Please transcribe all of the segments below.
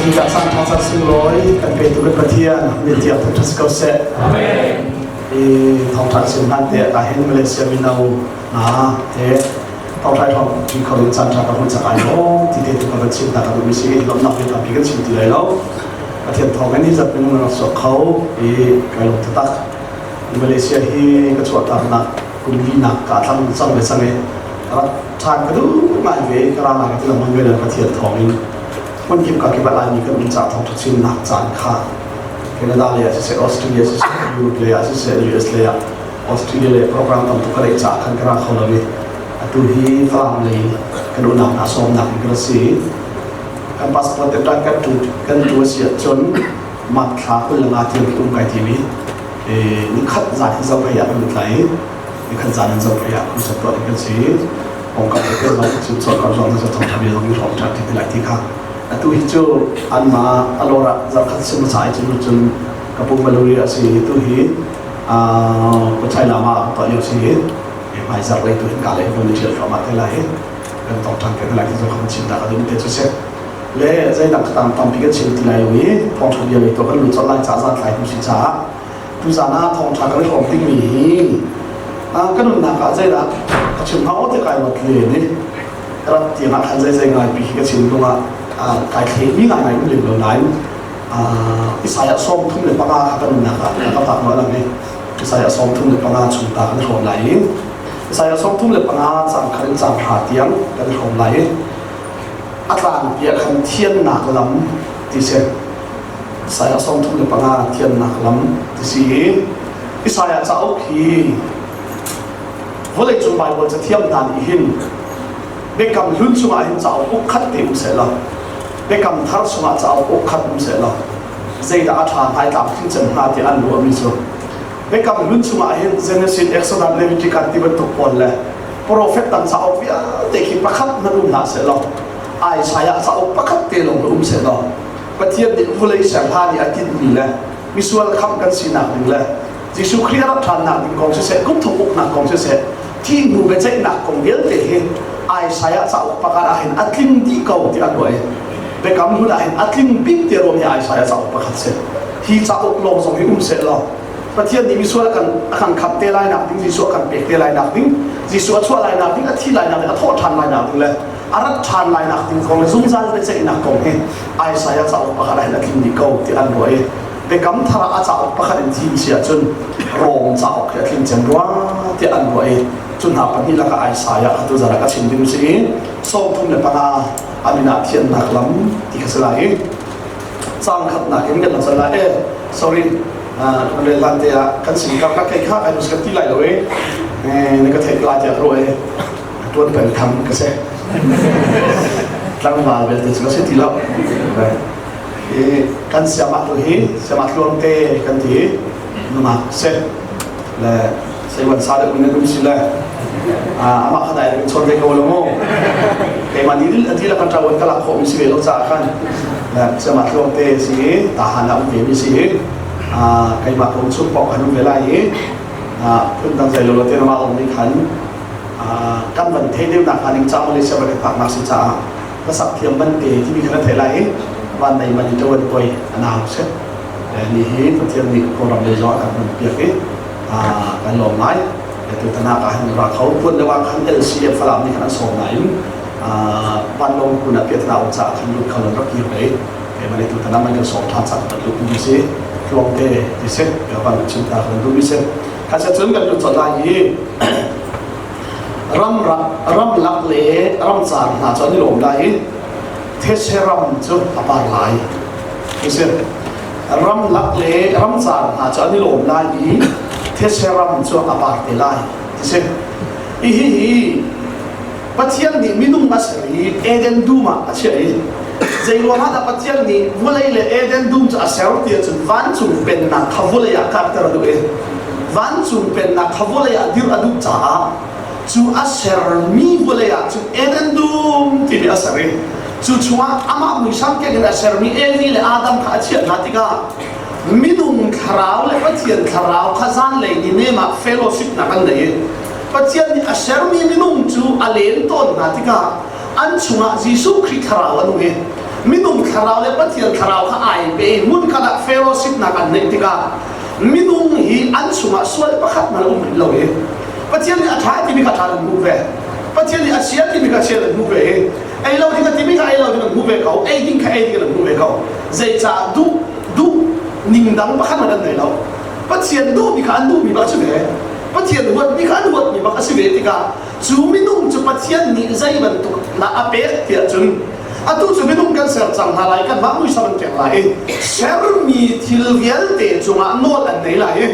Zingka caan ṭha caan sunglawi kan petu kan Pathian min tiang thangṭhat si ko seh. I thawngṭha chim hlan te ah hin Malaysia mino hna he thawngṭha thawng ṭi kho in caan ṭha ka hmuh cak ai maw ti te tu ka van chim ta ka duhmi si lawmhnak bia tampi kan chim ti lai lo. Pathian thawng in hi zat minung rak suak kho i kai lawm taktak. Malaysia hi ka chuahtaknak kum linak ka tlang cang le cang i rak ṭhan ka duh ngai ve ka ra lai ka ti lengmang ve le Pathian thawng in hmun kip ka kip ah Laimi kan um caah thawngṭha chimnak caan kha Canada lei ah siseh Australia siseh Europe lei ah siseh US lei ah Australia lei program tam tuk ka neih caah khan ka ra kho lo i atu hi Falam lei kan unau hna sawmnak in kan si. Kan passport te tan kan tu kan tu a si ahcun mat thla 25 tiang khi um kai tim i nikhat zan in Zophei ah kan lut lai i nikhat zan in Zophei ah concert tuah ding kan si. Kongkam te zong cu cawlkam zong na thawng tha bia zong i hrawm ṭhan ti lai ti kha atu hi cu anmah alor ah zarkhat sim sa ai cun cun ka pu maluri a si tu hi Pachai lama tuah lio si hi hmai zarh lei tu hin ka lei von i ṭhial thluahmah te lai hi kan tong ṭhan te lai ti zong kan chim ta ka dum te cu si le zeidang tam tampi kan chim ti lai lo i thawngṭha bia lei to kan lut colh lai ca zan tlai tu si caah tuzan ah thawngṭha kan hrawm dingmi hi kan nunnak ah zeidah ka chim hnga aw ti kai ruat len i rat tiang ah khan zeizei ngai pi hi ka chim lung ah kai thleh mi ngai ngai um lem lo nain Isaiah 35 kha kan nunnak ah ka tak ma lang i Isaiah 35 chung ta kan hrawm lai i Isaiah 35 cang khat in cang hra tiang kan hrawm lai i a tlang piah khan thiannak lam ti si Isaiah 35 thiannak lam ti si i Isaiah cauk hi vawleicung Baibal cathiam hna nih hin Biakam Hlun chungah hin cauk uk khat te um seh law Biakam Thar chungah cauk uk khat um seh law zeidah a ṭha hnga tlam tling cem hnga ti an ruahmi cu Biakam Hlun chungah hin Genesis, Exodus, Leviticus ti bantuk pawl le profet dang cauk vialte khi pakhat hmanh um hlah seh law Isaiah cauk pakhat te lawng um seh law Pathian nih vawlei ser hlan i a tinhmi le misual khamh kan sinak ding le Jesuh Khrih a rak ṭhannak ding kong siseh, kum thum uknak kong siseh, thi hnu biaceihnak kong vialte hi Isaiah cauk pakhat ah hin a tling dih ko ti an ruah i Biakam Hlun ah hin a tling bik ti ruahmi Isaiah cauk pakhat si. Hi cauk lawng zong hi um seh law Pathian nih misual a kan a kan khamh te lai nak ding, Jesuh a kan pek te lai nak ding, Jesuh a chuah lai nak ding, a thi lai nak ding, a thawh ṭhan lai nak ding le a rat ṭhan lai nak ding kong le zungzal biaceihnak kong hi Isaiah cauk pakhat ah hin a tling dih ko ti an ruah i Biakam Thar ah a cauk pakhat in thim si ahcun Rom cauk hi a tling cem rua tiah an ruah i cu hna pahnih lakah Isaiah kha tuzan ah ka chim ding si i 35 a min ah thiannak lam ti kha si lai i cang khatnak in kan lam lai e sorry kan rel hlan te ah kan sin kar ka kei kha ai mus ka ti lai lo e na ka theih lai tiah ka ruah e tuan peng tham ka se tlangval belte cu ka si ti lo kan siamah tu hi siamah tluang te kan ti nungak se le seiwan sa deuh in um si le amah kha dai in chon ve ko lo mu keimah ni ati la kan ṭawan ka lak khawh mi si ve lo caah khan le siamah tluang te si tahan ah um ve mi si keimah ko chung pok kan um ve lai i phun dang zei lo lo te nama om nih khan kan van thei deuh nak ning ca Malaysia van kan phak nak si caah ka sak thiam ban te timi kha na theih lai i van nei man i ṭawan poi a nau si ni hi Pathian nih Kawlram lei zong a kan hman piak i kan lawm ngai tu tana ka han ra kho tuan leo ah khan LCF Falam nih khan an sawm nain vanlawng kun ah piatna um caah khan lut kho lo rak kir ve mane tu tana man kan sawm ṭhan ca kan lut mi si tluang te ti si ka van chim ta kan duh mi si kha se cun kan lut chot lai i ramlak le ramcar hna cu an i lawm lai i thetse ram cu a par lai ti si ramlak le ramcar hna cu an i lawm lai i thetse ram cu a par te lai ti si hihi hi Pathian nih minung a ser i Eden dum ah a chiah i zei ruangah dah Pathian nih vawlei le Eden dum cu a ser ti ahcun vancung pennak kha vawlei ah karter a duh i vancung pennak kha vawlei ah dirh a duh caah cu a sermi vawlei ah cun Eden dum timi a ser i cu chungah amah muisam keng in a sermi Evi le Adam kha a chiah hna tikah minung thlarau le Pathian thlarau kha zanlei ni nem ah fellowship nak an nei i Pathian nih a sermi minung cu a len tawn hna tikah an chungah Jesuh Khrih thlarau a nung i. Minung thlarau le Pathian thlarau kha ai pe i hmunkhat ah fellowship nak an neih tikah minung hi an chungah sual pakhat hmanh a um rih lo i Pathian nih a ṭha timi kha ṭha an hmuh ve. Pathian nih a chia timi kha chia an hmuh ve i ei lo ding a timi kha ei lo ding an hmuh ve ko, ei ding kha ei ding an hmuh ve ko. Zeicah duh duh ning dang pakhat hmanh an nei lo. Pathian duhmi kha an duhmi bak a si ve. Pathian huatmi kha an huatmi bak a si ve tikah cu minung cu Pathian nih zei bantuk dah a pek tiah cun atu cu minung kan ser cang hna lai kanmah muisam an keng lai i sermi thil vialte cungah nawl an nei lai i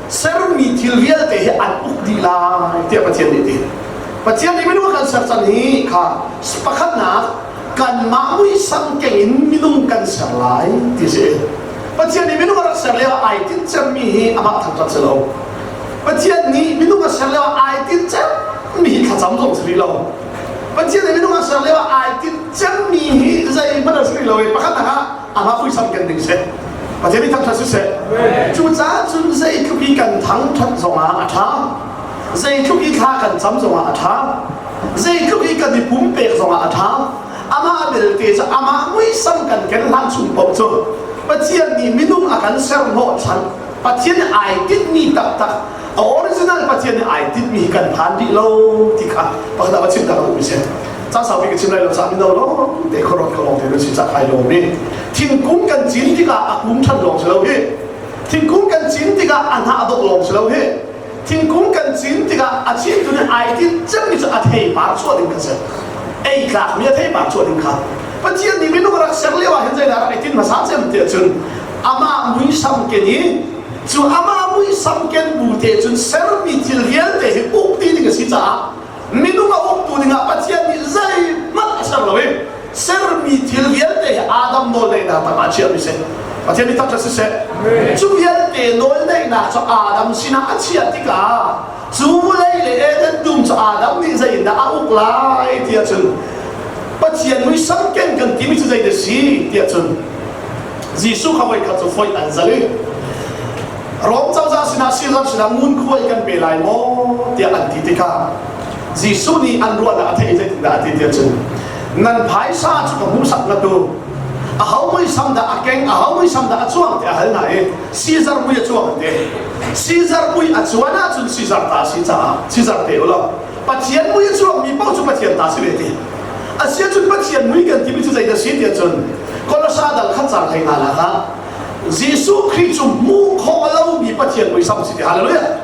sermi thil vialte hi an uk dih lai tiah Pathian nih ti. Pathian nih minung a kan ser cang hi kha pakhatnak kanmah muisam keng in minung kan ser lai ti si. Pathian nih minung a rak ser lio ah ai tinh cemmi hi amah thangṭhat si lo. Pathian nih minung a ser lio ah ai tinh cemmi hi thlacam zong si rih lo. Pathian nih minung a ser lio ah ai tinh cemmi hi zeihmanh a si rih lo i pakhat ah amah muisam ken ding si. Pathian nih thangṭhat siseh. Cucaah cun zeitluk i kan thangṭhat zongah a ṭha. Zeitluk i thla kan cam zongah a ṭha. Zeitluk i kan i pumpek zongah a ṭha. Amah belte cu amah muisam kan ken hlan chung paoh cu Pathian nih minung a kan ser hnawhchan. Pathian nih ai tinhmi taktak a original Pathian nih ai tinhmi hi kan phan rih lo ti kha pakhat ah va chim ta ka duhmi si. Ca saupi ka chim lai lo ca mino lawng te khuaruat kho lawng te nan si ca kai lawm i thingkung kan cin tikah a kung ṭhan lawng si lo hi thingkung kan cin tikah a hnah dawh lawng si lo hi thingkung kan cin tikah a cintu nih ai tinh cemmi cu a theipar chuah ding kha si ei tlakmi a theipar chuah ding kha Pathian nih minung a rak ser lio ah hin zeidah rak i tinh hmasa cem tiah cun amah muisam ken i cu amah muisam ken bu te cun sermi thil vialte hi uk ti ding a si caah minung a uktu dingah Pathian nih zeihmanh a ser lo i sermi thil vialte hi Adam nawlneihnak tangah chiahmi si. Pathian nih thangṭhat siseh. Cu vialte nawlneihnak cu Adam sinah a chiah tikah cu vawlei le Eden dum cu Adam nih zeiindah a uk lai tiah cun Pathian muisam ken kan timi cu zeidah si tiah cun Jesuh kha voikhat cu foih an zal i Rom cozah sinah Caesar sinah ngunkhuai kan pe lai maw tiah an ti tikah Jesuh nih an ruahnak a theih i zeitindah a ti tiah cun nan phaisa cu ka hmuhsak ngatu aho muisam dah a keng aho muisam dah a cuang tiah a hal hna i Caesar mui a cuang an ti Caesar mui a cuan ahcun Caesar ta a si caah Caesar pe u law Pathian mui a cuangmi paoh cu Pathian ta si ve ti asiahcun Pathian mui kan timi cu zeidah si tiah cun Kolosa dal khat cang hlei hna lakah Jesuh Khrih cu hmuh khawh lomi Pathian muisam si ti hallelujah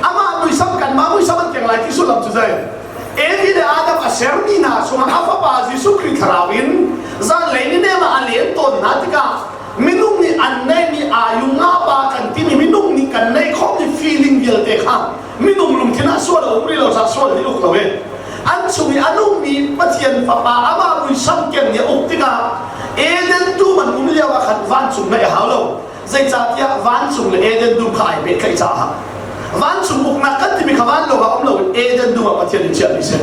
amah muisam kanmah muisam an keng lai ti sullam cu zei Evi le Adam a sermi hna chungah a fapa Jesuh Khrih thlarau in zanlei ni nem ah a len tawn hna tikah minung nih an neihmi ayung nga pa kan timi minung nih kan neih khawhmi feeling vialte kha minung lungthin ah sual a um rih lo caah sual nih uk lo i an chung i a nungmi Pathian fapa amah muisam ken nih a uk tikah Eden dum an um lio ah khan vancung ngaih a hau lo zeicahtiah vancung le Eden dum kha ai pehtlaih caah vancung uknak kan timi kha van lawng ah um loin Eden dum ah Pathian in chiahmi si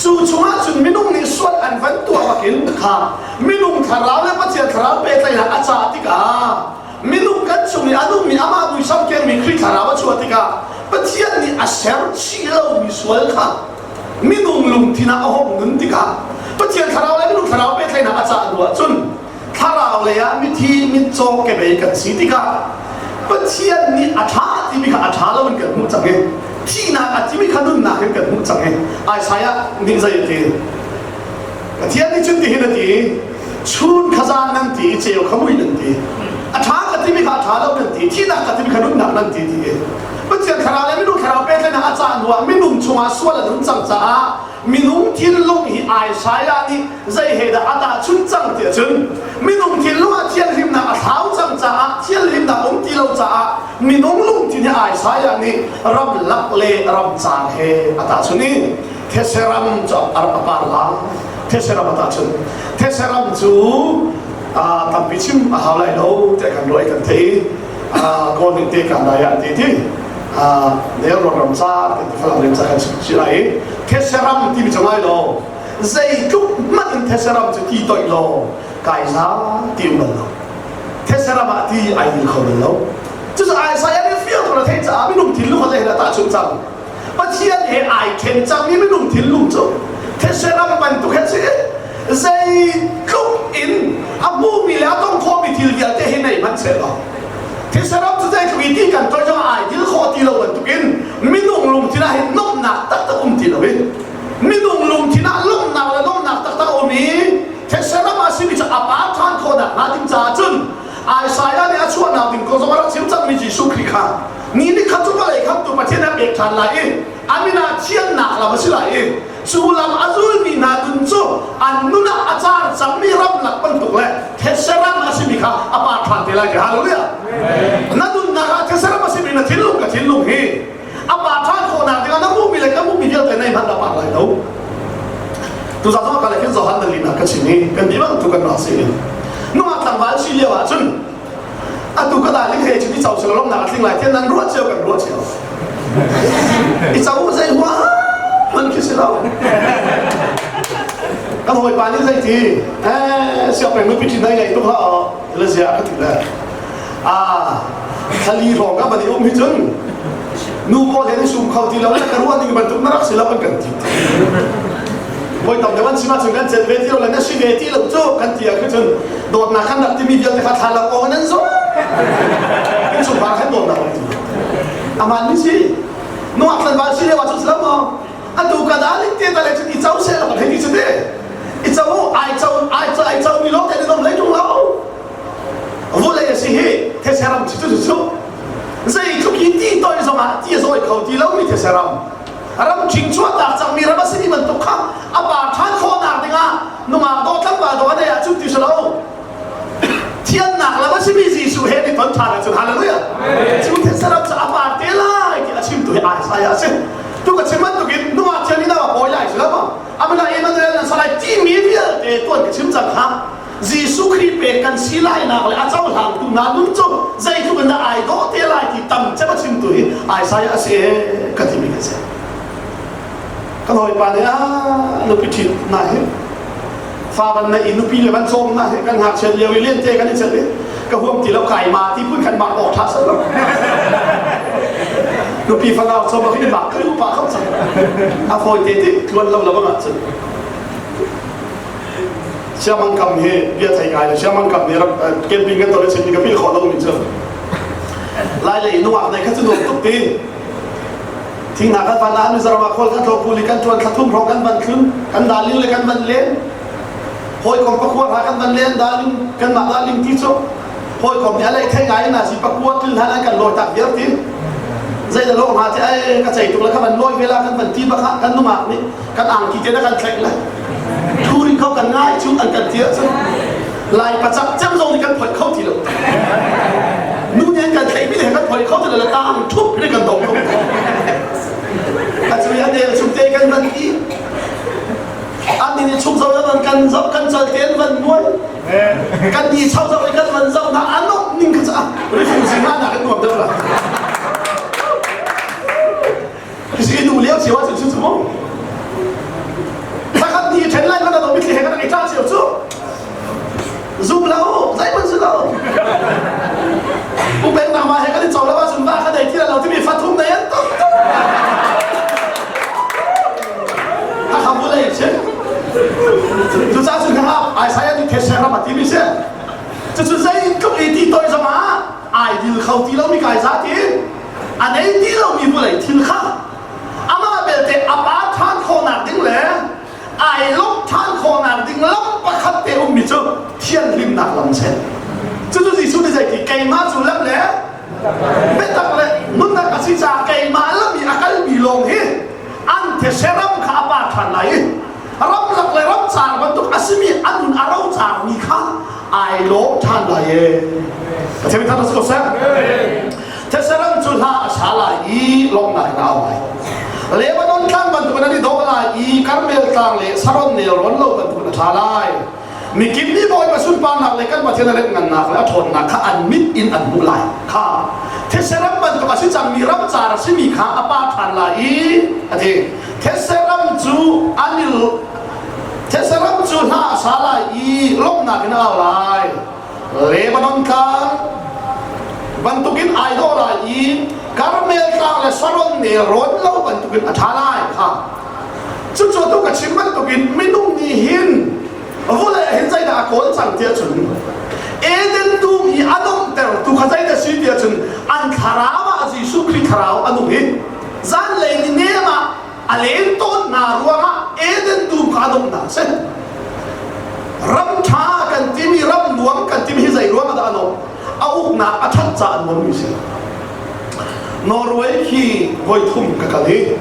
cu chungah cun minung nih sual an van tuah bakin kha minung thlarau le Pathian thlarau pehtlaihnak a cah tikah minung kan chung i a nungmi amah muisam kengmi Khrih thlarau a chuah tikah Pathian nih a ser chih lomi sual kha minung lungthin ah a hong nun tikah Pathian thlarau le minung thlarau pehtlaihnak a cah hnu ahcun thlarau lei ah mithi mitcaw kebei kan si tikah Pathian nih a ṭha timi kha a ṭha lo in kan hmuh cang i thihnak a timi kha nunnak in kan hmuh cang i Isaiah nih zei a ti Pathian nih cun tihin a ti chun kha zan nan ti i ceu kha mui nan ti a ṭha ka timi kha a ṭha lo nan ti thihnak ka timi kha nunnak nan ti ti Pathian thlarau le minung thlarau pehtlaihnak a cah hnuah minung chungah sual a nun cang caah minung thinlung hi Isaiah nih zei he dah a tahchunh cang tiah cun minung thinlung ah thianhlimnak a thlau cang caah thianhlimnak um ti lo caah minung lungthin hi Isaiah nih ramlak le ramcar he a tahchunh i these ram cu a par la these ram a tahchunh these ram cu tampi chim a hau lai lo tiah kan ruah i kan thei kawl nih te kan lai ah ti ti nelrawn ram ca kan ti falam ram ca kan chim si lai i these ram timi cu ngai lo zeitluk hmanh in these ram cu ti toih law kai za ti um bal lo these ram ah ti ai dil kho bal lo cucu Isaiah nih fiang ko na theih caah minung thinlung a zei he tahchunh cang Pathian he ai then cangmi minung thinlung cu these ram bantuk he si zeitluk. in a hmumi le a tong khawhmi thil vialte hi nei hmanh seh law Thisaram cu zeitluk i ti kan toi zong ai dil khawh ti lo bantukin minung lungthin ah hin nomhnak taktak um ti lo i minung lungthin ah lawmhnak le lawmhnak taktak a um i Thisaram a simi cu a pa ṭhan khawhnak hnga ding caah cun Isaiah nih a chuahnak ding kong zong a rak chim cangmi Jesuh Khrih kha ni ni khat cu vawlei khamtu Pathian a pek ṭhan lai i a min ah thiannak lam a si lai i cu lam a zulmi hna nun cu an nun ah a car cangmi ramlak bantuk le thetse ram a simi kha a par ṭhan te lai ti hallelujah na nunnak ah thetse ram a simi na thinlung ka thinlung hi a par ṭhan khawhnak dingah na hmuhmi le ka hmuhmi vialte nei hmanh na par lai lo tuzan zong ka le khin Johan na lina ka chim i kan nih bantuk kan ra si nungak tlangval si lio ah cun atu ka darling he chim i co silo lomnak a tling lai tiah nan ruah cio kan ruah cio i co zei hua man khi si lo kan hawipa nih zei ti eh siapeng nupi ṭhi nai ngei tuk ha la zia ka ti le ah thali hrawng ka ban i um hi cun nu pawl he ni sum kho ti lo le ka ruah ning bantuk na rak si lo an kan ti voi tam deuh an chim ahcun kan celh ve ti lo le na si ve ti lo cu kan ti ah cun dawtnak kan rak timi vialte kha thla awng nan zo in chungkhar khan dawtnak um ti aman mi si nuak tlanval si leo ah cun si lo maw atu ka daling te ta le cun i co se lo kan hei ti cu te i co ai co ai co ai co mi lo te ni dom lei tung lo vulei a si hi theseram si cu cu zeitluk i ti toi zongah ti a zawi kho ti lo mi theseram ram ṭhing chuahtak cangmi ram a simi bantuk kha a pa ṭhan khawhnak dingah nungak dawh tlangval dawh a nei ahcun ti si lo thiannak lam a simi Jesuh he ni ton ṭhan ahcun hallelujah cu thetse ram cu a par te lai ti a chimtu hi Isaiah a si tu ka chim bantukin nungak thian in a pawi lai si lo maw amina Emmanuel nan salai timi vialte tuan ka chim cang kha Jesuh Khrih pek kan si lainak le a cohlangtu hna nun cu zeitluk in dah ai dawh te lai ti tam cem a chimtu hi Isaiah a si ee ka timi ka si. Kan hawipa nih ah nupi ṭhit na hi fa van nei i nupi le van cawm na hi kan ngakchiat lio i lente kan i celh i ka huam ti lo kai ma ti phun khan mak awk ṭha sal lo nupi fanau cawm ah hin mak ka duh pah kho cang a fawi te ti tluan lo lo bang ahcun Siamang kam hi bia thei ngai le siamang kam nih ram camping kan ton chim ka pil khawh lo mi cu lai lei nungak nei kha cu nuam tuk ti thing hna kan van ah Mizoram ah khual kan tlo phuli kan tuan thlathum hrawng kan van thlun kan daling le kan van len hawikom pakua hna kan van len daling kan mah daling ti cu hawikom nih a lei thei ngai na si pakua til hna an kan lawi tak viar ti zei da lo hna ti ai ka cei tuk le ka van lawi ve la kan van ti bak kan nungak nih kan angki te na kan thlek le Thuri kho kan ngai cu an kan ti ahcun Lai pacak cem zong nih kan phoih kho ti lo. Nu nih an kan thlaihmi le kan phoih kho ti lo le tang thup in kan dong kho. A cu an el chung te kan van ti. An nih chung zo van kan zoh kan cal te an van muai. Kan ni chau zoh kan van zoh na an ning kha ca refugee nga na kan nuam deuh la. Si nu lio cio ahcun cu cu mu Zakhat ni ṭhen lai hmanh a mitthli he kan i ṭah cio cu zum lo zeihmanh si lo Upeng nangmah he kan i co lo ahcun va kha dei ti lo timi fathum nei an tuk Hakha vulei si Cucaah cun kha Isaiah nih thetse ram a timi si Cucu zeitluk i ti toi zong ah ai dil kho ti lomi kai za ti a nei ti lomi vawlei thil kha amah belte a pa ṭhan khawhnak ding le ai lawmh ṭhan khawhnak ding lam pakhat te ummi cu thianhlimnak lam si. Cucu Jesuh nih zeiti keimah cu lam le biatak le nunnak a si caah keimah lam i a kalmi lawng hi an theseram kha a pa ṭhan lai i ramlak le ramcar bantuk a simi a nun a rocarmi kha ai lawm ṭhan lai e. Pathian thang ko seh. Thesaram cu hla a sa lai i lawmhnak in a au lai. Lebanon tlang bantukin an i dawh lai i Karmel tlang le Saron nelrawn lo bantukin a ṭha lai. Mikip nih Bawipa sunparnak le kan Pathian a remngannak le a ṭhawnnak kha an mit in an hmuh lai. Kha Thesaram bantuk a si cangmi ramcar a simi kha a pa ṭhan lai i a ti. Thesaram cu an i Thesaram cu hla a sa lai i lawmhnak in a au lai. Lebanon tlang bantukin ai dawh lai i Karmel tlang le Sharon nelrawn lo bantukin a ṭha lai kha. Cucu tu ka chim bantukin minung nih hin Vawlei ah hin zeidah a kawl cang tiah cun Eden dum i a donghtertu kha zeidah si tiah cun an thlarau ah Jesuh Khrih thlarau a nung i zanlei ni nem ah a len tawn hna ruangah Eden dum kha a donghnak a si. Ram ṭha kan timi ram nuam kan timi hi zei ruang ah dah a nuam? A uknak a ṭhat caah a nuammi a si. Norway khi voi thum ka kal i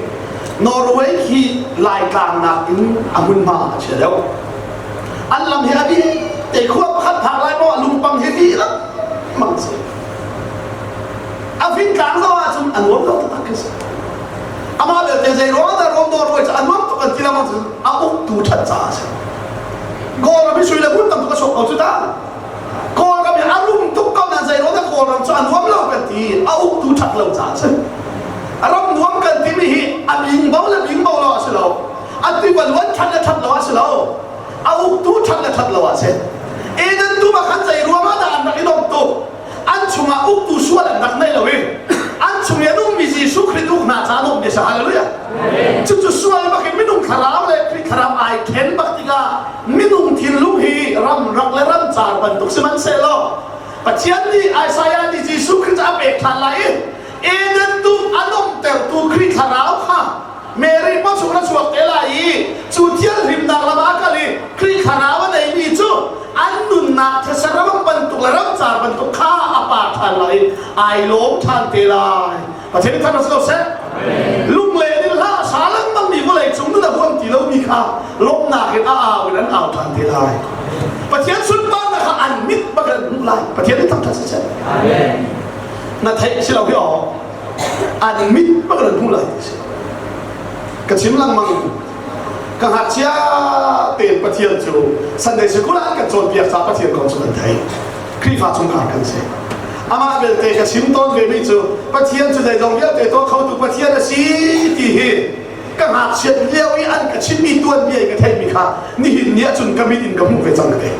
Norway khi Laitlang nakin a hmunhma a chia deuh. An lam hi a bi te khua pakhat phak lai maw lungpang hi bi lengmang si. A fintlang zong ahcun a nuam lo taktak khi si. Amah belte zei ruang dah Rom Norway cu a nuam tuk an ti lengmang cu a uktu ṭhat caah a si. Kawlram hi sui le ngun tam tuk a chuak ko cu ta. Kawlram hi a rum tuk ko nain zei ruang dah Kawlram cu a nuam lo kan ti a uktu ṭhat lo caah a si. Ram nuam kan timi hi a bingbo le bingbo lo a si lo. A tivaluan ṭhat le ṭhat lo a si lo. A uktu ṭhat le ṭhat lo a si. Eden dum ah khan zei ruang ah dah an rak i dong tuk? An chungah uktu sual an rak nei lo i an chung i an ummi Jesuh Khrih uk hna ca an ummi a si. Hallelujah. Cucu sual bak in minung thlarau le Khrih thlarau ai then bak tikah minung thinlung hi ramrak le ramcar bantuk sihmanhsehlaw Pathian nih Isaiah nih Jesuh Khrih cu a pek ṭhan lai i Eden dum a lawmhtertu Khrih thlarau kha Mary pawchung a chuak te lai i cu thianghlimnak lam ah a kal i Khrih thlarau a neimi cu an nunnak these ram bantuk le ramcar bantuk kha a par ṭhan lai i ai lawm ṭhan te lai. Pathian thang si ko seh. Lunglen in hla sa lengmang mi vawlei cung nun a huam ti lomi kha lawmhnak in a au in an au ṭhan te lai. Pathian sunparnak kha an mit bak in an hmuh lai. Pathian nih thangṭhat si seh. Na theih si lo hi aw. An mit bak in an hmuh lai ti si. Ka chim lengmang. Ka ngakchia tein Pathian cu Sunday sikul ah an kan cawnpiak caah Pathian kong cu kan theih. Khrihfa chungkhar kan si. Amah belte ka chim tawn vemi cu Pathian cu zeizong vialte tuah khotu Pathian a si ti hi ka ngakchiat lio i an ka chimmi tuanbia i ka theihmi kha nihin ni ahcun ka mit in ka hmuh ve cang ka ti.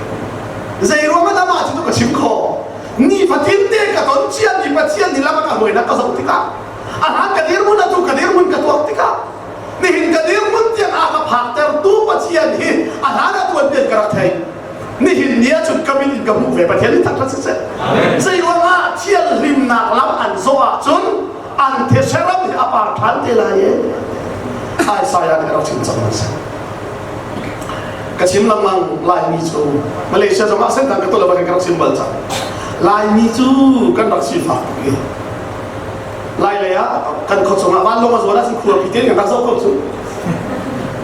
Zei ruang ah amah cu ka chim khawh? Nifatin te ka ton ciami Pathian nih lam a ka hruainak ka zoh tikah a hlan ka dirhmun atu ka dirhmun ka tuak tikah nihin ka dirhmun tiang a ka phaktertu Pathian hi a hlan ah tuanbia ka rak thei. Nihin ni ahcun ka mit in ka hmuh ve Pathian nih thangṭhat siseh. Zei ruangah thianhlimnak lam an zawh ahcun an theseram hi a par ṭhan te lai e. Isaiah nih a rak chim cang a si. Ka chim lengmang Laimi cu Malaysia zongah sentang ka tuah lo ka rak chim bal cang. Laimi cu kan rak sifak tuk i Lai lei ah kan khua chungah vanlawng a zuan ahcun khua pi tein kan rak zoh ko cu.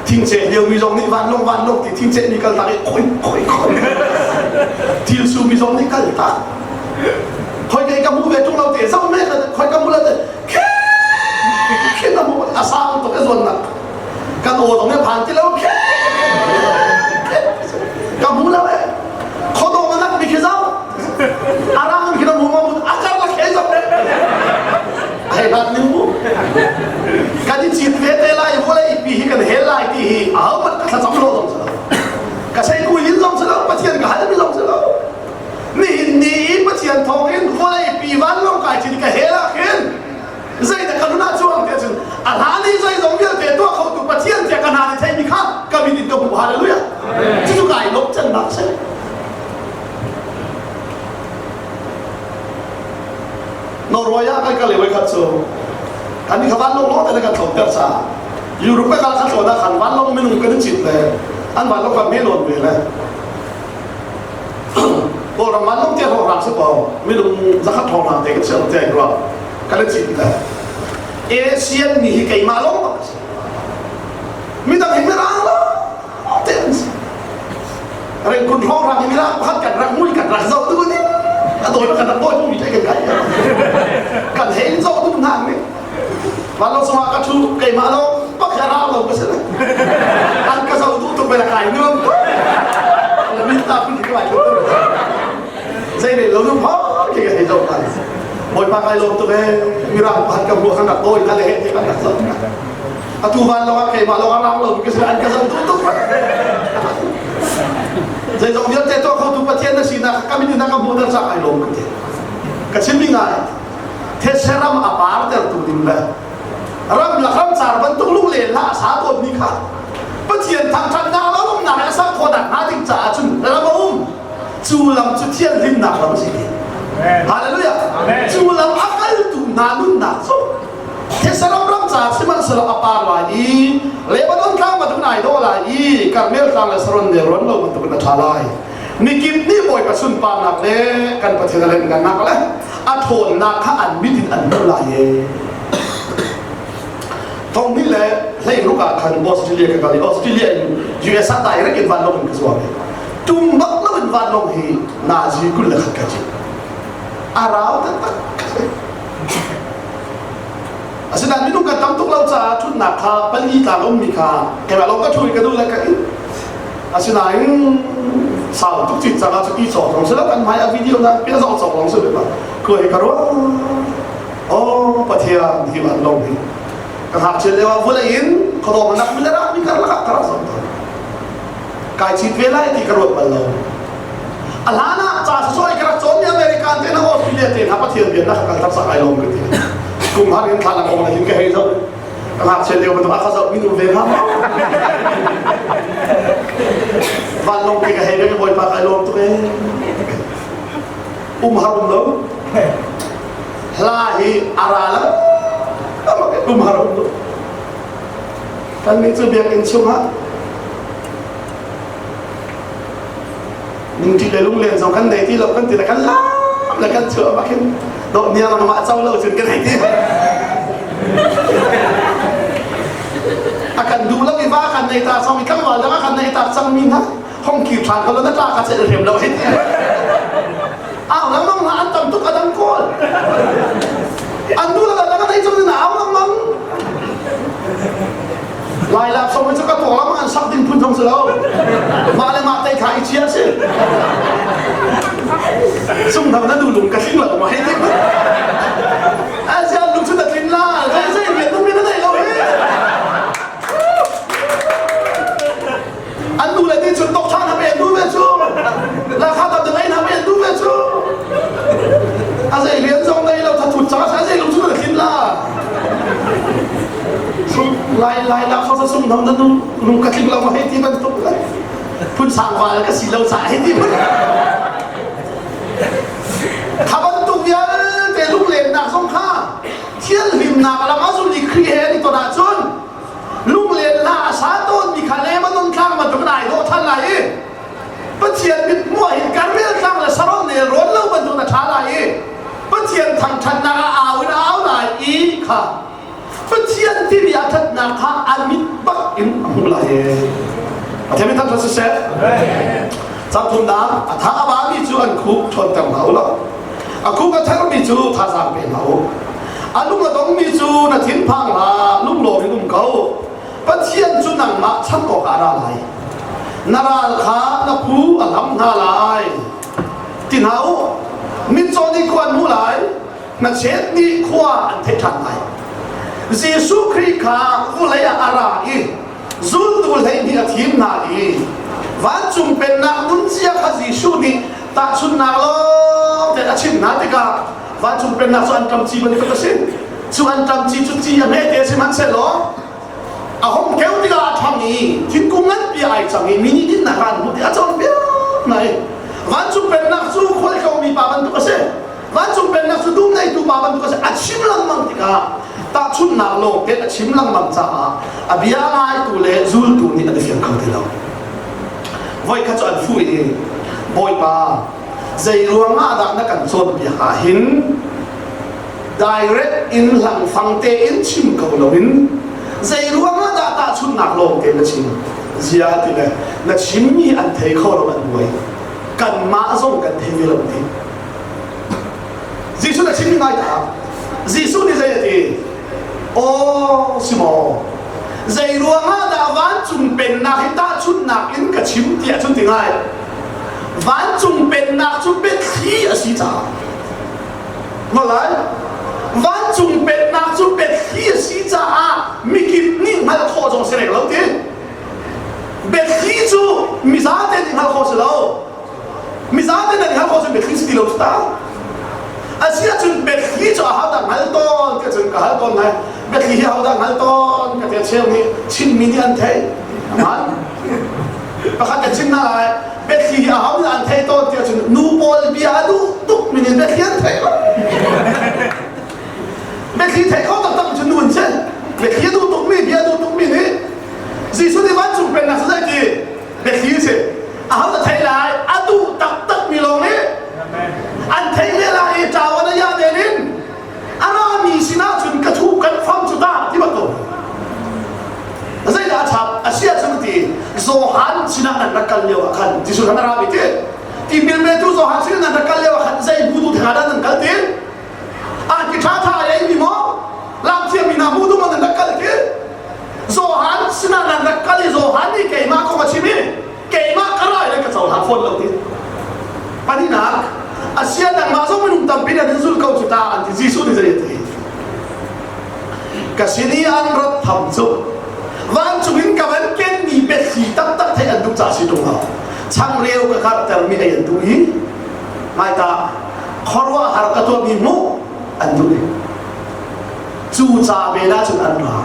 Thingceh liomi zong nih vanlawng vanlawng ti thingceh mi kal tak i khoi khoi khoi thil su mi zong nih kal tak khoi kai ka hmu ve tung lo te zoh me khoi ka hmu lo te khin a hmu a sang tuk a zuan nak kan aw zong nih phan ti lo ka hmu lo e khodong anak mi khi zau arang khi na hmu ma a kar la khe zau ai hlat ning mu kan i cit ve te lai vawlei pi hi kan hel lai ti hi ahohmanh ka thlacam lo zong si lo ka sei kui in zong si lo pathian ka hal mi zong si lo nihin ni i pathian thawng in vawlei pi vanlawng kai cin ka hel ah khin zeidah ka nun ah chuang tiah cun a hlan i zeizong vialte tuah khotu pathian tiah ka hna nih theimi kha ka mit in ka hmuh hallelujah cucu kai lawmh cannak si Norway ah kan kal i voikhat cu kan kha vanlawng lawng te kan tlawmter caah Europe ka kal kha tlawn ah khan vanlawng minung kan i cit le an vanlawng kan me lawn ve le Kawlram vanlawng te hrawng si ko minung zakhat hrawng te kan si te rua kan i cit le Asian mi hi keimah lawng bak si midang hi mirang lo te an si Rengkun hrawnghrang hi mirang pakhat kan rak mui kan rak zoh tu ni a dawi kan rak dawi mi kan kai kan he in zoh tu hna ni vanlawng sungah ka thu keimah lo pak ya rang lo ka si an ka zoh tu tuk ve kai nuam la min ta pun ki kai zei ne lo nu pha ki ka hei zoh kan bawipa kai lawm tuk e mirang pakhat ka hmuh kan rak dawi ka le he ti kan rak zoh atu van lawng ah keimah lawng ah rang lo ka si an ka zoh tuk tuk zeizong vialte tuah khotu Pathian na sinak ka min na ka hmuhter cak ai lawm ka ti ka chim mi ngai thetse ram a par tertu ding le ram la ram car bantuk lunglen hla a sa tawn mi kha Pathian thangthatnak lo nak. nunnak a sak khawh nakhnga ding caah cun lam a um. Cu lam cu thianhlimnak lam a si ti. Hallelujah. Cu lam a kaltu hna nunnak cu Thessalon ram caah sihmanhsehlaw a par lai i Lebanon tlang bantukin ai dawh lai i Karmel tlang le Saron nelrawn lo bantukin a ṭha lai. Mikip nih Bawipa sunparnak le kan Pathian a lianhngannak le a ṭhawnnak kha an mit in an hmuh lai e. Thong hnih le hleiruk ah khan Australia ka kal i Australia in US ah direct in vanlawng in ka zuang i tum bak lo in vanlawng hi nazi 21 ka cit. A rau taktak. Asinain minung kan tam tuk lo caah ṭhutnak kha pali tlang ummi kha keimah lawng ka ṭhu i ka duh le ka in. Asinain sau tuk cin cang ah cu ti cawk lawng si lo kan hmai a video na pia zong cawk lawng si lo khua hi ka ruah. Oh Pathian hi van lawng hi ka ngakchia lio ah vulei in khuadawm anak mi le rak mi karlak ah ka rak zong tawn. Kai chit ve lai ti ka ruat bal lo. A hlan ah ca sawsawh i ka rak cawn mi American te hna Australia te hna Pathian bia na ka kal tak sak ai lawm ka ti. Kum har in thla kong hin ka hei zoh. Ka ngakchia lio bantuk a ka zoh mi nu ve hnga maw? Vanlawng ke ka hei ve bawipa kai lawm tuk ee. Um har um lo. Hla hi a ra lo. Um har um lo. Kan nih cu biakinn chungah ningṭi le lunglen zong kan nei ti lo kan ti le kan lam le kan chuah bak hin dawh niang mah co lo cun kan hei ti a kan duh lo i va kan nei ta song i tlangval dang a kan nei ta cang mi hna hong kir ṭhan ko lo na tla ka cel hrem lo hei ti au lengmang hna an tam tuk a dang kawl an duh lo dang a nei cung na au lengmang Lai lak song cu ka tuak lam an sak ding phun zong si lo. Mah le mah tei kha i chia si. Sung dang na du lung ka tling lo ma hei ti. ASEAN lung cu na tlin la. Zei zei rian na min na nei lo hi. An nu le ni cun tok than hame du ve cu. La kha tam dang ein hame du ve cu. A zei rian zong nei lo thathut ca a zei lung cu na tlin la. Lai lai la kho sung nong na lung ka tling lo ma hei ti bantuk le phun sang val ka si lo ca hei ti kha bantuk vialte lunglennak zong kha thianhlimnak lam a zul i Khrih he an i ton ahcun lunglen hla a sa tawn mi kha Lebanon tlang bantuk in ai dawh than lai i Pathian mit hmuh hin Karmel tlang le Saron nelrawn lo bantuk na ṭha lai i Pathian thangṭhatnak ah au in au lai i kha Pathian timi a ṭhatnak kha a mit bak in a hmuh lai. Pathian min thangṭhat siseh. Cang thumnak a tha a bami cu an khuk ṭhawnter hna u law a khuk a thermi cu thazaang pe hna u. A lung a dongmi cu na thinphang hlah lunglawm in um ko. Pathian cu nangmah cham awkah a ra lai. Na ral kha na phu a hlam hna lai. Ti hna u. Mitcaw nih khua an hmuh lai. Hnachet nih khua an theih ṭhan lai. Jesuh Khrih kha vawlei ah a ra i zultu 12 a thim hna i vancung pennak nunzia kha Jesuh nih tahchunhnak lawng te a chimh hna tikah vancung pennak cu anṭam ci bantuk a si. Cu anṭam ci cu ci a hmete sihmanhsehlaw a hung keu tikah a ṭhang i thingkung nganpi ai cang i mi nih dinnak an hmuh ti a cawnpiak hna i vancung pennak cu khualtlawngmi pa bantuk a si. Vancung pennak cu dum ngeitu pa bantuk a si. A chim lengmang tikah tahchunhnak lawng te a chim lengmang caah a bia ngaitu le zultu nih an i fiang kho ti lo. Voikhat cu an fuh i Bawipa zei ruangah dah na kan cawnpiak ah hin direct in hlangfang tein chim ko loin zei ruangah dah tahchunhnak lawng te na chim zia ti le na chimmi an thei kho lo an buai kanmah zong kan thei ve lo ti Jesuh na chimmi ngai ta Jesuh nih zei a ti aw si maw zei ruangah dah vancung pennak hi tahchunhnak in ka chim tiah cun ti ngai vancung pennak cu biathli a si caah Malai vancung pennak cu biathli a si caah mikip nih hngalh khawh zong si reng lo ti biathli cu mizate nih hngalh khawh si lo mizate nih hngalh khawh cu biathli si ti lo cu ta a si ahcun biathli cu ahodah hngal tawn ti cun ka hal tawn lai biathli hi ahodah hngal tawn ka ti cheu nih Chinmi nih an theih aman. Pakhat ka chim hna lai. Biathli hi aho nih an thei tawn tiah cun nu pawl bia a duh tuk min in biathli an thei lo. Biathli thei kho taktak cu nu an si. Biathli a duh tukmi, bia a duh tukmi nih Jesuh nih vancung pennak cu zei ti? Biathli a si. Aho dah thei lai? A duh taktak mi lawng nih an thei ve lai i ṭawan a ya nen in a rami sinah cun ka thu kan fam cu ta ti bantuk. Zeidah a chap? A si ahcun ti Johan sinah nan rak kal lio ah khan Jesuh khan a ra mi ti tipil petu Johan sinah nan rak kal lio ah khan zei hmutu theng ah dah nan kal ti? Angki ṭha ṭha a ei mi maw? Lam thiam mi hna hmu ding maw nan rak kal ti? Johan sinah nan rak kal i Johan nih keimah kong a chim i keimah ka rai le ka cohlang fawn lo ti. Pahnihnak, asia nangmah zong minung tampi nan in zul ko cu ta an ti. Jesuh nih zei a ti? Ka sin i an rat tham cu vancung in ka van kenmi biathli taktak theih an duh ca si ṭung lo. Changreu ka karhtermi ei an duh i ngai ta khuaruahhar ka tuahmi hmuh an duh i cu ca vel ah cun an ra.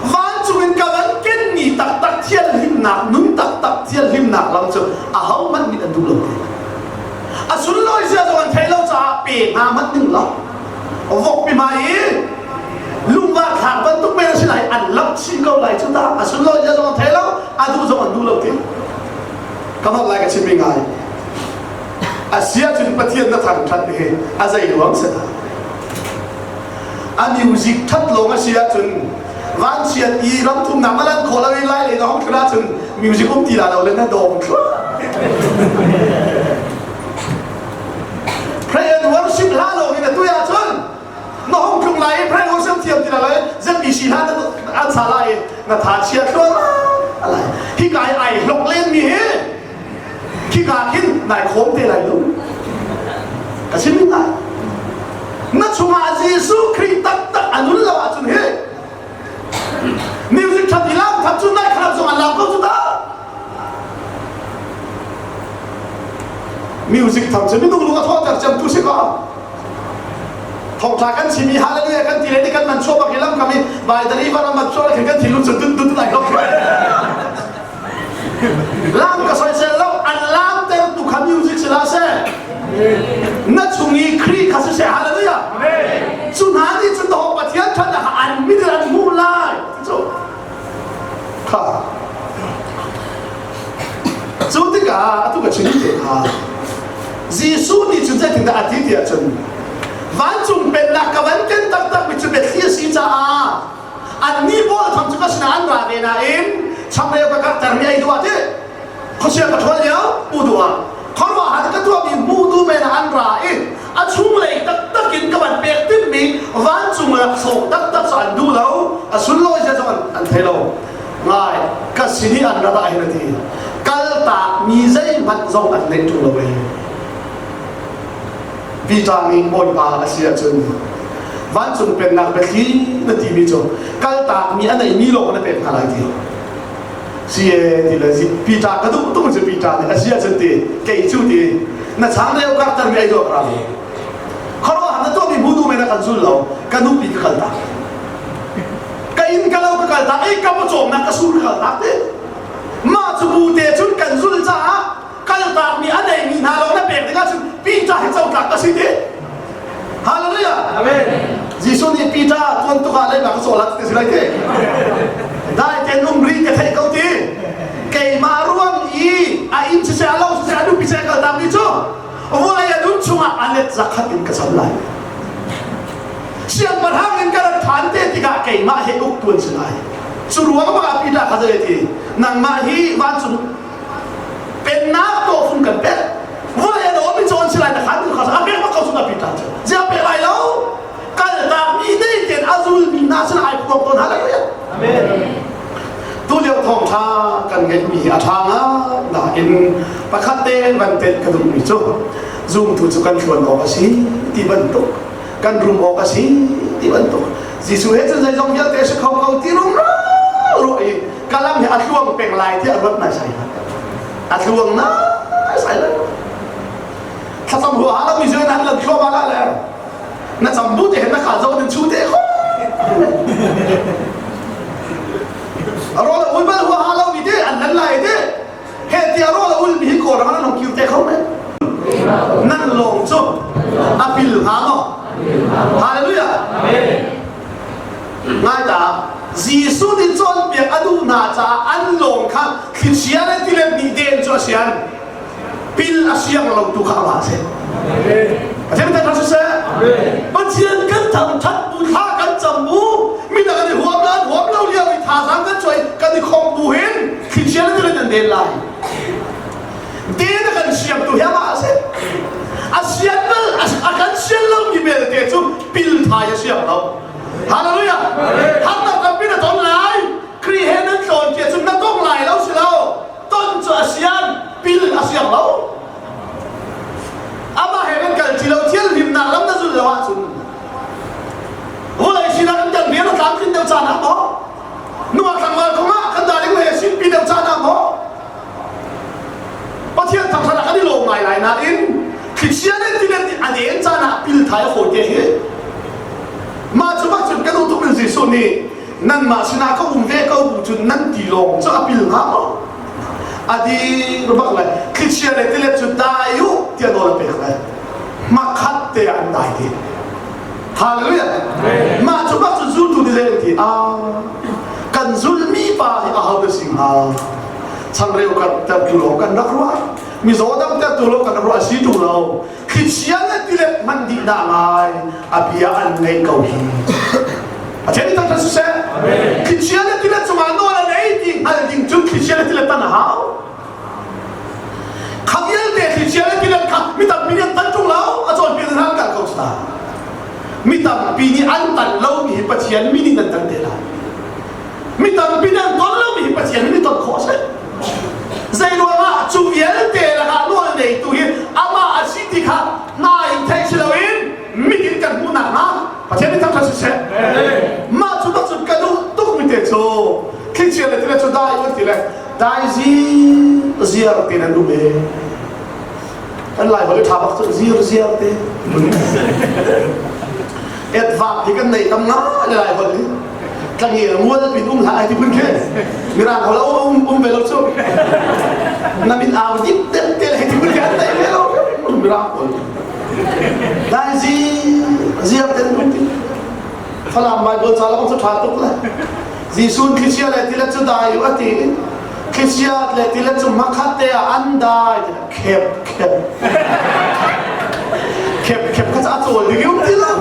Vancung in ka van kenmi taktak thianhlimnak nun taktak thianhlimnak lam cu ahohmanh nih an duh lo ti. A sunlawi zia zong an thei lo caah pe hna hmanh ding lo. Vokpi hmai i lungvar thlak bantuk men a si lai an lamh chih ko lai cu ta. A sunlawi zia zong an thei lo, a duh zong an duh lo ti. Ka holh lai ka chimmi ngai. A si ahcun Pathian na thangṭhat hi a zei ruang si dah? A music ṭhat lawng a si ahcun vanchiat i ramthumnak na lan khawh lo i lai lei na hong tlun ahcun music um ti la lo le na dawm thluah. Pray and worship hla lawng in a tui ahcun na hong tlung lai i pray worship thiam ti la lo i ZBC hla na an sa lai i na tha chia thluah lai. Hika i ai hlok len mi hi khika khin nai khawm te lai lo ka chim lai na chungah Jesuh Khrih taktak a nun lo ahcun hi music that i lam that cu nai kharap zong an lam ko cu ta music tham cu minung lung a thawhter cem tu si ko thawngtha kan chim i hallelujah kan ti le kan man chuah bak i lam kam i by the river a mat chuah kan thinlung cu dut dut lai ko Lam ka soisel lo an lam ter tu kha music si la seh na chung i Khrih kha siseh hallelujah cu hna nih cun dawh Pathian ṭhatnak an mit in an hmuh lai cu kha cu tikah atu ka chim te kha Jesuh nih cun zeitindah a ti tiah cun vancung pennak ka van ken taktak mi cu biathli a si caah Annih pawl tham cu ka sinah an ra ve nain changreu ka karhtermi ei duh ah ti khuachia ka ṭhawl lio hmu duh ah khuaruahhar ka tuahmi hmu duh men ah an ra i a chunglei taktak in ka van pek timmi vancung laksawng taktak cu an duh lo a sunlawi zia zong an thei lo ngai ka sin i an rat ah hin a ti kaltak mi zeihmanh zong an neih ṭung lo ee Peter nih Bawipa a si ahcun vancung pennak biathli na timi cu kaltakmi a neimi lawng na pek hna lai ti si e ti le Peter ka duh tuk cu Peter nih a si ahcun ti kei cu ti na changreu karter mi ei dawh ka ra khuaruahhar na tuahmi hmu duh men a kan zul lo ka nupi ka kaltak ka inn ka lo ka kaltak ei ka pawcawmnak ka sur ka kaltak ti mah cu bu te cun kan zul caah kaltakmi a neimi hna lawng na pek dingah cun Peter hi cotlak ka si ti Hallelujah Amen Jesuh nih Peter tuan tuk ah leiba ka cawlat ti si lai ti dai ten um ri ka theih ko ti keimah ruang i a inn siseh a lo siseh a nupi siseh kaltak mi cu vawlei a nun chungah a let zakhat in ka cham lai siangpahrang in ka rat ṭhan te tikah keimah he uk tuan si lai cu ruang bak ah Peter kha zei ti nangmah hi vancung Pennak tawhfung kan pek. Vawlei an awm i cawn si lai na khan kha a pek bak ko cu na Peter cu. Zia pek lai lo. Kal tak mi nei ten a zul mi hna sin ai phuang tawn hallelujah. Amen. Tu lio thawngtha kan ngeih mi a tha nga nain pakhat te van tet ka duh mi cu zumtu cu kan hluan awk a si ti bantuk kan rum awk a si ti bantuk Jesuh he cun zeizong vialte si kho ko ti rumro ruah i kalam hi a tluang peng lai tiah ruat nai sai a tluang nai sai lo thlacam huaha lo mi cu nan lan thluahmah la le na cam bu te na ka zo din chu te kho ro la ui bal huaha lo mi te an lan lai te he. Jesuh nih cawnpiak a duh hna caah an lawng kha thlichia le tilet nih den cu a sian. Pil a siang lo tu kha amah a si. Pathian thangṭhat siseh. Pathian kan thangṭhat bu thla kan cam bu midang an i huam la an huam lo lio i thazaang kan chuai kan i khong bu hin thlichia le tilet an den lai. Den a kan siamtu hi amah a si. A sian bal a kan sian lomi belte cu pil thai a siang lo. Hallelujah! Harnak tampi na ton lai. Khrih he nan tlawn tia cun na tong lai lo si lo. Ton cu a sian, pil a siang lo. Amah he kan kal ti lo, thil himnak lam na zul lo ahcun vawlei sinah kan kan rian a tlamtlin deuh caan ah maw nungak tlangval kong ah kan darling he sinpi deuh caan ah maw Pathian thangṭhat ah kan i lawm ngai lai nain thlichia le tilet nih a den caan ah pil thai a fawi te hi mah cu bak cun kan utuk in Jesuh nih nanmah sinah ka um ve ko bu cun nan ti lawng cu a pil hnga maw a dir bak le thlichia le tilet cu dai u tiah nawl a pek le hmakhat te ah an dai ti Hallelujah mah cu bak cu zultu nih zei an ti a kan zulmi pa hi aho dah si hnga changreu kan tertu lawng kan rak ruah mizaw dam tertu lawng kan rak ruah si tu lo thlichia le tilet hman dih dah ngai a bia an ngei ko hi a then tak siseh thlichia le tilet cungah nawl a nei ti hngal ding cun thlichia le tilet tan a hau kha vialte thlichia le tilet kha mi tampi nih an tan ṭung lo a cawnpiak hna an kal ko ta mi tampi nih an tan lo mi hi Pathian mi nih nan tan te lai Mi tampi nih an ton lomi hi Pathian nih ton khawh a si. Zei ruangah cu vialte lakah nawl neitu hi amah a si ti kha hna in theih si loin mit in kan hmuh nakhnga Pathian nih thangṭhat siseh. Mah cu bak cun ka duh tukmi te cu thlichia le tile cu dai an ti le dai ziar te nan um e. Kan Lai holh i ṭha bak cu zir ziar te. Adverb hi kan nei tam ngai le Lai holh hi. Tlangel mual pin um hlah ai ti phun khi mirang hol um um ve lo cu na min au dip dep te le ti phun khi an nei ve lo mirang hol dai zi ziar ten um ti Falam Bible ca la cu tha tuk le Jesuh thlichia le tilet cu dai u ati thlichia le tilet cu makhat te ah an dai khep khep khep khep kha a cawl ding um ti lo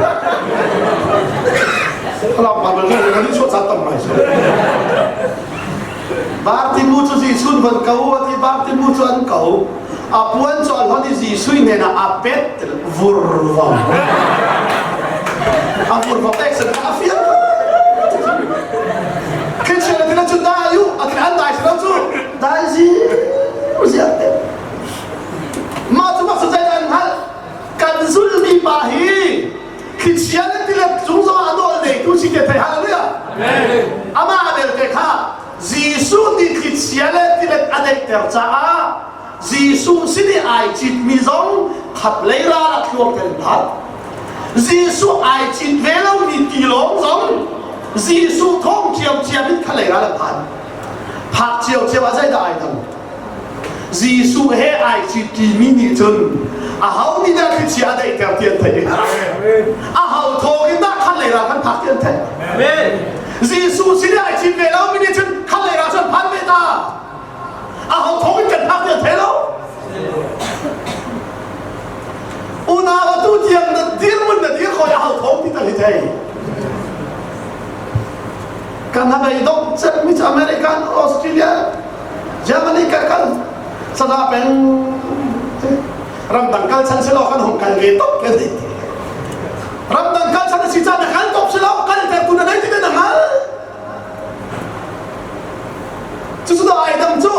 Falam Bible kan kan chuah ca tam ngai so Bartimu cu Jesuh van ko ati Bartimu cu an ko a puan cu a hlon i Jesuh hnenah a pet vur vang a vur vang ek san a fiang Christian tina cu dai u a an dai lo cu dai zi ziak te mah cu bak cu zei an hngalh kan zulmi pa hi Christian tilet cung zong ah nawl neitu si te thei hallelujah amah belte kha Jesuh nih thlichia le tilet a daihter caah Jesuh sin i ai citmi zong khat lei ral ah thluak kan phat. Jesuh ai cit ve lomi tilawng zong Jesuh thawng ṭhiamṭhiam in khat lei ral an phan. Phak ciocio ah zeidah ai dang? Jesuh he ai citṭimi nih cun aho nih dah thlichia a daihter ti an theih i aho thawng in dah khat lei ral kan phak ti an theih. Jesuh sin i ai cit ve lomi nih cun khat lei ral cu an phan ve ta. Aho thawng in kan phak ti an thei lo. Unau atu tiang na dirhmun na dir khoi aho thawng ti tal hi thei. Kan hnabei dong cem mi cu American, Australia, Germany kan kal sada peng ramdang kal chan silo kan hong kal ve tok kan ti. Ramdang kal chan si chan na kal top silo kal ter tu na nei ti na ngal. Cucu ai dang cu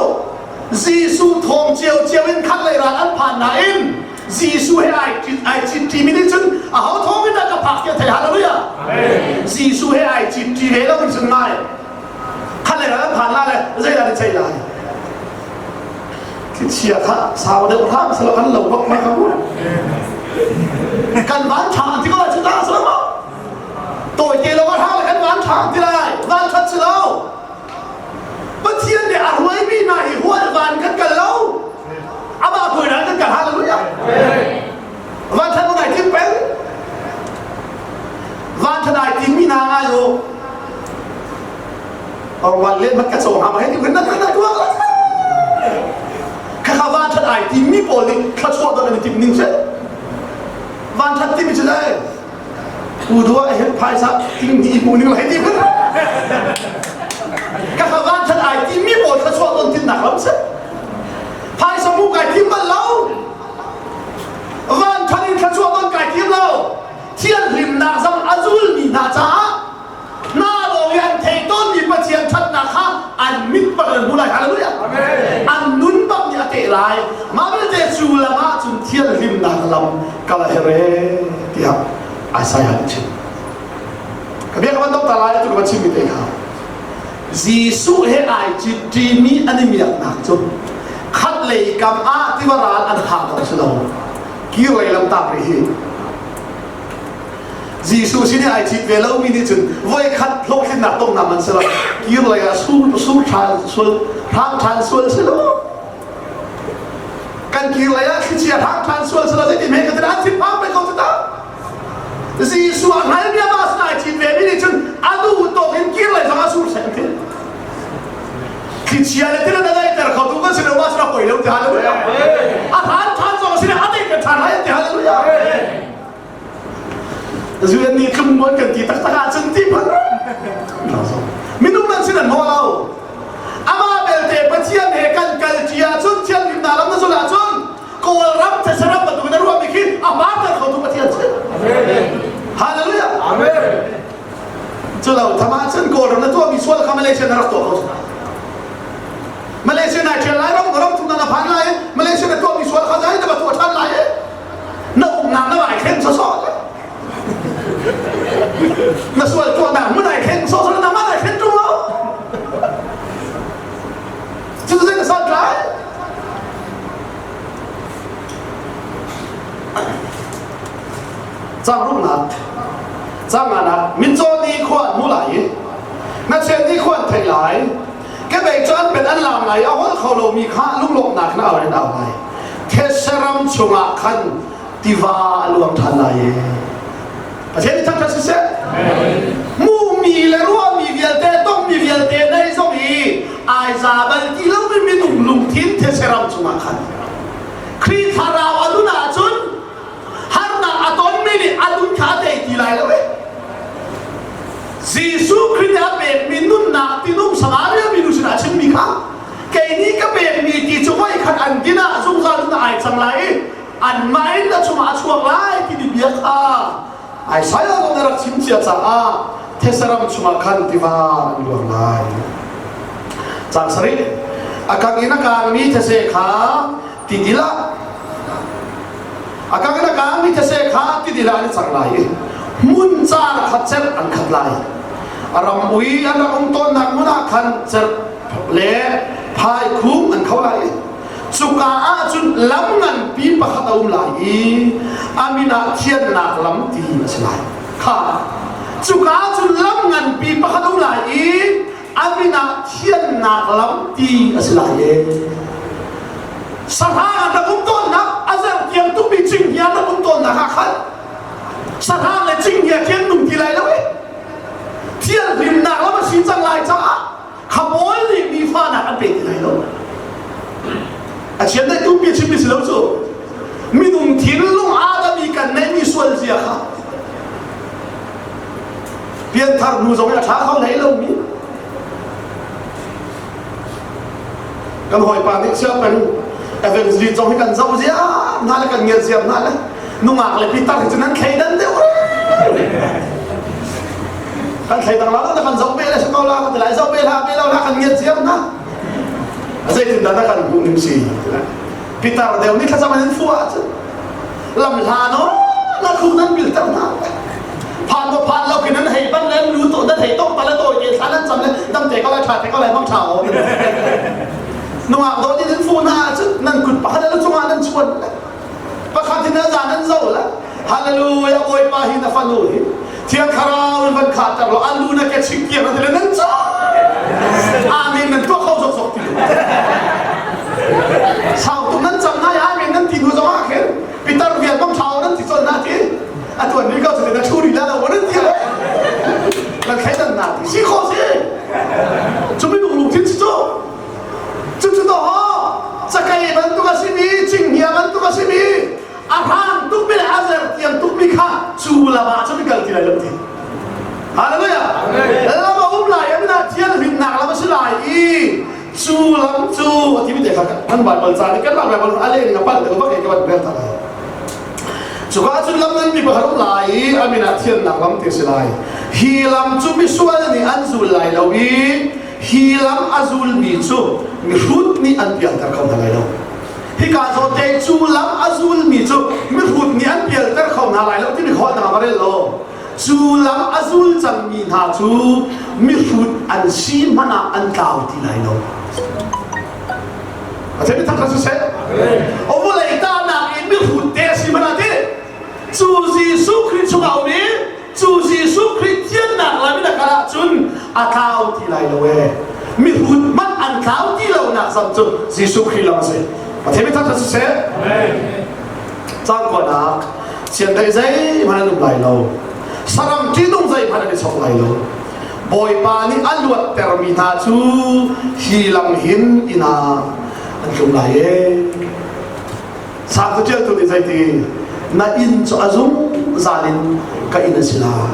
Jesuh thawng ciocio in khat lei ral an phan nain Jesuh he ai ai cit ṭimi nih cun aho thawng in dah ka phak tiah thei hallelujah Jesuh he ai cit ṭi ve lo in cun ngai khat lei ral an phan la le zeidah na ceih lai thlichia kha sau deuh hram selo kan lo bak mai ka kan van ṭha ti ko lai cu ta selo ma tawi te lo a hra le kan van ṭha ti lai van ṭhat si lo Pathian nih a hruaimi hna hi hual van kan kal lo. Amah hruainak kan kal hallelujah. Van than ngai tim peng. Van than ai tim mi hna ngai u. Orwan le mat ka caw hnga ma hei ti na na tuah khakha van that ai tim mi pawl nih thluachuah don an i tim ning si van that timi cu dai u dua a hin phaisa ting ni hmu ning lai ti phun khakha van that ai tim mi pawl thluachuah don tin nak lam si phaisa mu kai tim bal lo van that in thluachuah don kai tim lo thianhlimnak zong a zulmi hna caah hna lawng i an thei tawnmi Pathian ṭhatnak kha an mit bak in an hmu lai. Hallelujah. An nun bak nih a teh lai. Mah belte cu lam ah cun thianhlimnak lam kal a herh ee tiah Isaiah nih a chim. Ka bia ka van dong ta lai tu ka van chimmi te kha. Jesuh he ai ṭimi an i miaknak cu khat lei kam ah tiva ral an phak dawh si lo. Kir lei lam tak rih hi. Jesuh sin i ai cit ve lomi nih cun voikhat hlawhtlinnak tongnak man si lo kir lei ah sur sur ṭhan sual hrang ṭhan sual si lo kan kir lei ah thlichia hrang ṭhan sual si lo zeitin he ka tin an thinphang peng ko cu ta Jesuh a hngal bia ma sin ai cit ve mi nih cun a duh tawk in kir lei zong ah sur seng thin thlichia le thil a daiter kho tu kan si lo ma sin a poi lo ti hallelujah a hran ṭhan zong sin a daiter ṭhan lai ti hallelujah Zuan nih tlungmuan kan ti taktak ahcun ti phun minung nan sin an hawh lo amah belte Pathian he kan kal ṭi ahcun thianghlimnak lam na zulh ahcun Kawlram thesaram bantuk in a ruahmi khi a hmaanter khotu Pathian si Hallelujah Amen cu lo tham ahcun Kawlram na tuahmi sual kha Malaysia na rak tuah kho Malaysia nai ṭhial lai ram ram thum na phan lai Malaysia na tuahmi sual kha zai na va tuah ṭhan lai na umnak na vai thleng sawsawh le na sual tuahnak hmun ai thleng sawsawh na man ai thleng ṭung lo cu zei na san tlai cang rumnak cang nganak mitcaw nih khua an hmu lai i ngakchia nih khua an theih lai kebei cu an pen an lam lai i a holh kho lomi kha lunglawmhnak in au in au lai thetse ram chungah khan tiva a luang ṭhan lai i Pathian nih thangṭhat siseh hmuhmi le ruahmi vialte tongmi vialte nei zong hi ai za bal ti lomi minung lungthin thetse ram chungah khan Khrih thlarau a nun ahcun harnak a tonmi nih a nun kha a tei ti lai lo eh Jesuh Khrih nih a pekmi nunnak tinung Samaria minu sinah a chimmi kha kei nih ka pekmi ti cu voikhat an din ah zungzal in ai cang lai i anmah in na chungah a chuak lai timi bia kha Isaiah zong nih rak chim cia caah Thesaram chungah khan tiva an luang lai. Cang sarih a kang in a kangmi these kha tidil ah a kang in a kangmi these kha tidil ah an i cang lai i hmun car kha cerh an khat lai. A ram ui an rak um tawnnak hmun ah khan cerh le phaikhum an kho lai i cuka ah cun lam nganpi pakhat a um lai i a min ah thiannak lam ti a si lai kha cuka ah cun lam nganpi pakhat a um lai i a min ah thiannak lam ti a si lai e sahrang an rak um tawnnak a zertiang tukmi cinghngia an rak um tawnnak ah khan sahrang le cinghngia khi an nung ti lai lo e thianhlimnak lam a si cang lai caah kha pawl nih mi fahnak an pe ti lai lo a chian dai tu pi chimmi si lo cu minung thinlung Adam i kan neihmi sual zia kha pianthar hnu zong i a ṭha kho hlei lomi kan hawipa nih chia peng evangelist zong hi kan zoh ziam hna le kan ngiat ziam hna le nungak le pitar hi cu nan thleidan deuh kan thleidang la na kan zoh ve le si ko la ka ti lai zoh ve hlah ve lo la kan ngiat ziam hna zeitin dah na kan hmuh ning si pitar deuh nih thlacam an fu ahcun lam hla no na khu nan bil ter hna phan ko phan lo khin nan hei ban le lu to nan hei tong pa le tawi ke thla nan cam le dam te ko lai tha te ko lai mang tha o nungak do ni nan fu na ahcun nan kut pakhat le cungah nan chuan pakhat in azan an zo la hallelujah bawipa hi na fanu hi thiang thlarau in van khahter law an lu na ke chik tiang na nan ca amen nan tuah kho zok zok ti sau tuk nan cam nai amen nan ti hnu zong ah khin pitar vial bang thau nan ti chon na ti a tuan ni ko chu na thu ri la lo nan ti le nan khai dan na ti si kho si. i cu lam cu a timi te kha kan Bible ca nih kan mah Bible a leh ning a palh deuh bak ka van rel ta lai. Cuka cun lam nganpi pakhat um lai i a min ah thiannak lam ti a si lai. Hi lam cu misual nih an zul lai lo i hi lam a zulmi cu mihrut nih an pialter kho hna lai lo. Hika zawte cu lam a zulmi cu mihrut nih an pialter kho hna lai lo timi holh na va rel lo. Cu lam a zul cangmi hna cu mihrut an si hmanh ah an tlau ti lai lo. A thei thak siseh. O vulei tahnak in mihrut te a si hmanh ah ti cu Jesuh Khrih chungah um i cu Jesuh Khrih thiannak lam in a kal ahcun a tlau ti lai lo ee. Mihrut hmanh an tlau ti lonak zam cu Jesuh Khrih lam a si. Pathian mi thangṭhat siseh. Caan kuanak chiandeih zeihmanh an um lai lo. Saram ṭihnung zeihmanh an i chok lai lo. Bawipa nih a luattermi hna cu hi lam hin inn ah an tlung lai ee. Sang caṭialtu nih zeiti na inn cu a zungzal in ka inn a si lai.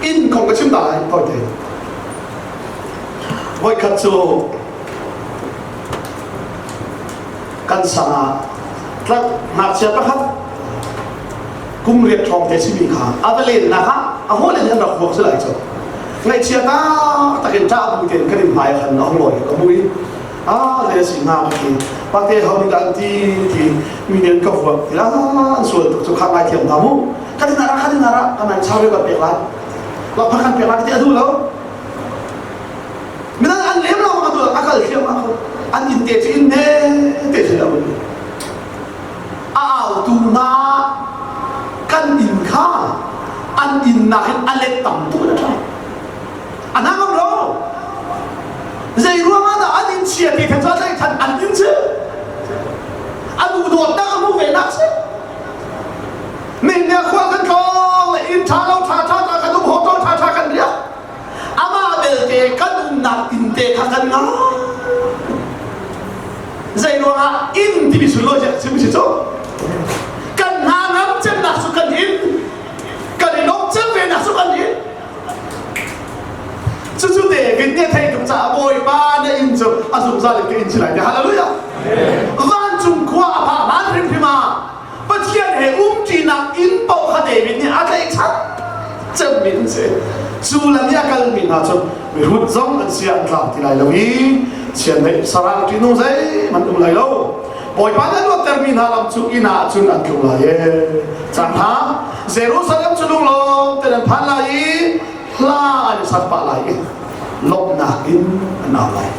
Inn kong ka chim ta lai tawite. Voikhat cu kan sang ah tlak ngakchia pakhat kum riat ṭhawng te simi kha a va lennak ah a hawile nih an rak vuak si lai cu ngaihchia tak in ṭah bu tein kan in hmai ah khan a hung lawi ka hmu i a zei a si hnga ka ti pate ho nih dah an ti ti mi nih an ka vuak ti an sual tuk cu kha ngaithiam hna mu kan in ara kan in ara kan ai chau kan pek lai lakphak kan pek lai ti a duh lo Midang an lem lo ka a kal thiam ah an inn te cu inn ne te si lo a autu hna kan inn kha an inn nakin a let tam tuk in a ṭha a hna ngam lo zei ruangah dah an inn chia ti kha cu a tlaih than an inn si a duh dawtnak a hmu ve nak si Nih khua kan tlawng le inn ṭha lo ṭha ṭha ta kan um hotel ṭha ṭha kan riak amah belte kan umnak inn te kha kan ngai zei ruangah inn timi sunlawi cu chim si cu kan hna ngam cemnak cu kan inn kan i lawm cem ve nak cu kan inn cucu David nih a theih tuk caah Bawipa na inn cu a zungzal in ka inn si lai ti hallelujah vancung khua a phak hlan hrimhrim ah Pathian he umṭinak inn paoh kha David nih a tlaihchan cemmi an si. Cu lam i a kalmi hna cu mihrut zong an si an tlau ti lai lo i chiandeih sarang ṭihnung zeihmanh um lai lo. Bawipa nih a luattermi hna lam cu inn ah cun an tlung lai e. Caan hna Jerusalem cu lunglawm tein an phan lai i hla an i sak pah lai i lawmhnak in an au lai.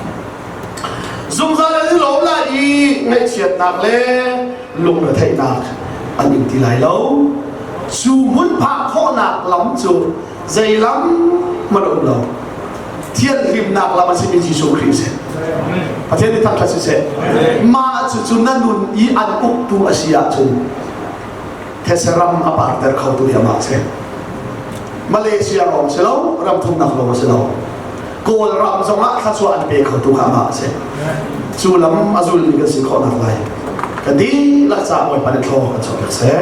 Zungzal an i lawm lai i ngaihchiatnak le lungretheihnak an ing ti lai lo. Cu hmun phak khawhnak lam cu zei lam hmanh a um lo. Thianhlimnak lam a simi Jesuh Khrih a si. Pathian nih thangṭhat siseh. Mah cucu na nun i an uktu a si ahcun thetse ram a parter khotu hi amah a si. Malaysia lawng si lo, ram thumnak lawng a si lo. Kawlram zongah thluachuah an pe khotu kha amah a si. Cu lam a zulmi kan si khawhnak lai. Kan dihlak caah Bawipa nih thlaw kan chuahpiak seh.